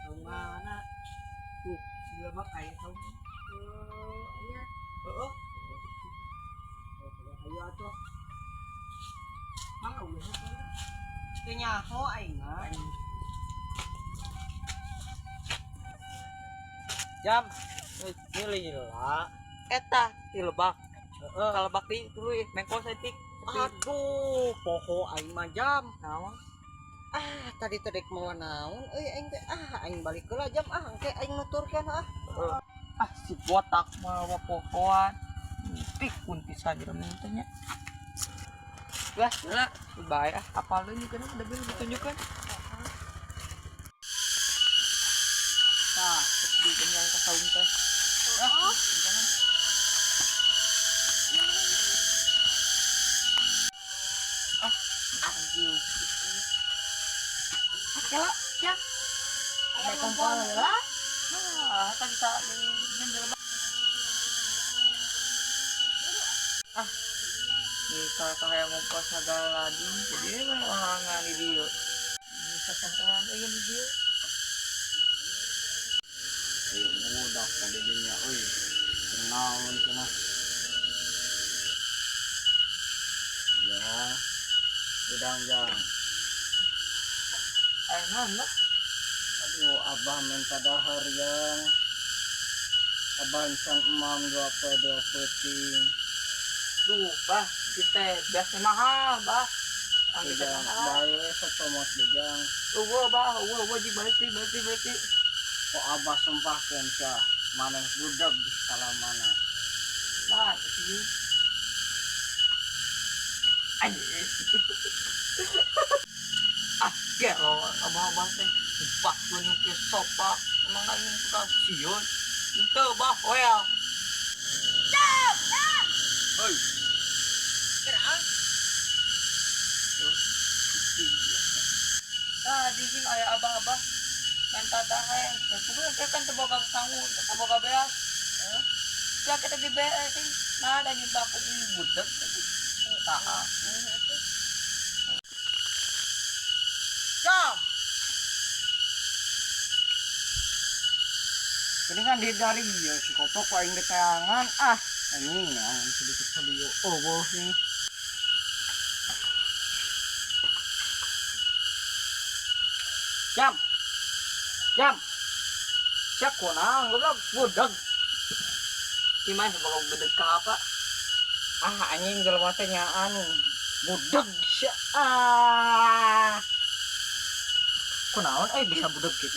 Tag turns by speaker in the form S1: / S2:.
S1: Saung mana? Tuh, sebelah bak aya saung.
S2: Oh, nya.
S1: Heeh. Ayo atuh. Mang eueuh.
S3: Teu nyaho aing mah.
S1: Jam milih lah.
S3: Eta ti lebak.
S1: Heeh.
S3: Kalebak di tuluy mengkol saeutik.
S1: Aduh, poho aing mah jam.
S3: Naon?
S1: Ah, tadi teh dek mawa naon euy aing teh. Ah, aing balik heula jam ah, engke aing nuturkeun ah.
S3: Ah, si botak mawa pohoan. Pikun pisan jelema teh nya. Lah, lah, bae ah, apal deui juga udah beli ditunjukkan. Tah, di kenyang ka saung teh.
S2: Oh,
S3: Jangan. Ah, anjing. Ah, kela, ya.
S2: aya ngompol heula.
S3: Ah, tadi tak ini jelema. Ah, di kakak yang ngumpul segala di, jadi emang orangan di dia. Ini seseorang ingin di dia.
S4: Ayo budak tadi dinya euy. Kenaon cenah. Ya. Udang jang.
S3: Eh, mana?
S4: Aduh, abah minta dahar yang. Abah can emam dua pe dua peuting.
S3: Duh, bah, kita biasa mahal, bah. Ang kita
S4: Ujang
S3: mahal.
S4: bae socomot ge jang.
S3: Eueuh, bah, eueuh, eueuh, ji balik di, balik di, balik di.
S4: Kok abah sumpahkeun sia maneh budak salamana.
S3: Bah, sih. Anjing. Ah, gelo, abah-abah teh. Sumpah, tuh nyukir sopa. Emang aing suka sieun. Henteu, bah, well.
S2: Jam, jam.
S4: Hoi.
S2: Gerak.
S3: Ah, di sini aya abah-abah minta dahe. Ya kudu kan teu boga sangu, teu boga beas.
S2: Heeh.
S3: Ya kita di beas nah ada nyumpah ku budak. Tah.
S1: Jam.
S4: Ini kan di dari ya si koplok ku aing diteangan ah. Anjing naon sedikit video. Oh, boh nih.
S1: Jam. Jam. Siap kunaon goblok budak.
S3: Gimana boga bedeg ka apa?
S4: Ah anjing jelema teh nyaan budak sia. Ah.
S1: Kunaon euy bisa budak kitu.